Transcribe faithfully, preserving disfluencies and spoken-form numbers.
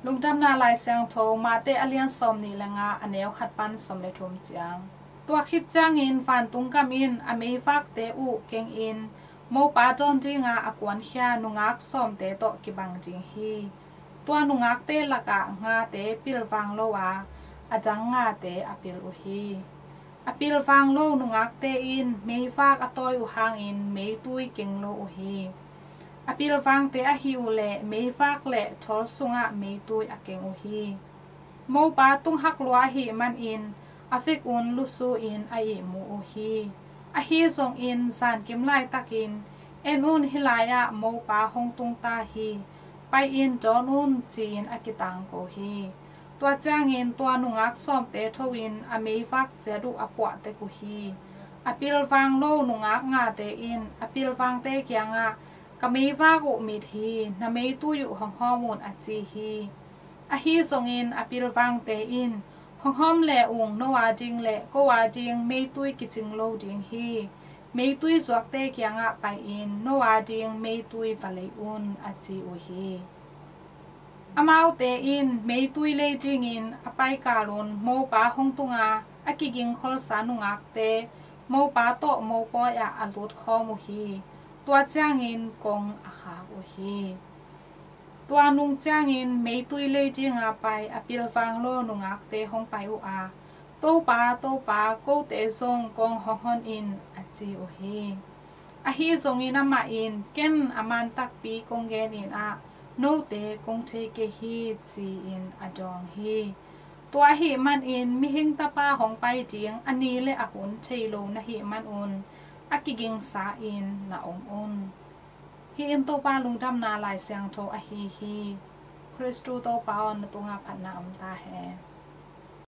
Lungdamna Lai Siangtho, Mate a lian sawmnih le nga, a neu khat pan sawm le thum ciang. Tua khit ciangin vantung gam in a meivakte uh kengin, mopa dawn dinga a kuankhia nungak sawmte tawh kibang ding hi. Tua nungakte lakah ngate pilvang lo a, a dang ngate a pil uh hi. A pilvang lo nungakte in meivak a tawi uh hangin meitui keng lo uh hi. A pilvangte ahih uh leh meivak le thawl sungah meitui a keng uh hi. Mopa tunghak lua ahih manin a vekun lusu-in a ihmu uh hi. Ahi zongin zankim laitakin, "En un, hih lai-ah mopa hong tungta hi, pai-in dawn un," ci-in a kitangko hi. Tua ciangin tua nungak sawmte tho-in a meivak ciat uh a puah tek uh hi. A pilvang lo nungak ngate in a pilvangte kiangah, "Ka meivak uh mit hi, na meitui uh hong hawm un," a ci hi. Ahi zongin a pilvangte in, "Hong hawm le ung, no a ding le ko a ding meitui kicing lo ding hi. Meitui zuakte kiangah pai-in no a ding meitui va lei un," a ci uh hi. Amaute in meitui lei dingin a pai kalun mopa hong tunga a kigingkholsa nungakte mopa tawh mopawi ah a lutkhawm uh hi. Tua ciangin kong a khak uh hi. Tua nung ciangin meitui lei dinga pai a pilvang lo nungakte hong pai uh a, "Topa, Topa, kote zong kong hong hon in," a ci uh hi. Ahi zongin amah in, "Ken a man takpi kong genin ah, note kong thei kei hi," ci-in a dawng hi. Tua ahih manin Mihing Tapa hong pai ding a ni le a hun thei lo na hih manun a kigingsa-in na om un. Hih in Topa Lungdamna Lai Siangtho ahi hi. Khristu Topa aw, na tungah phatna om ta hen.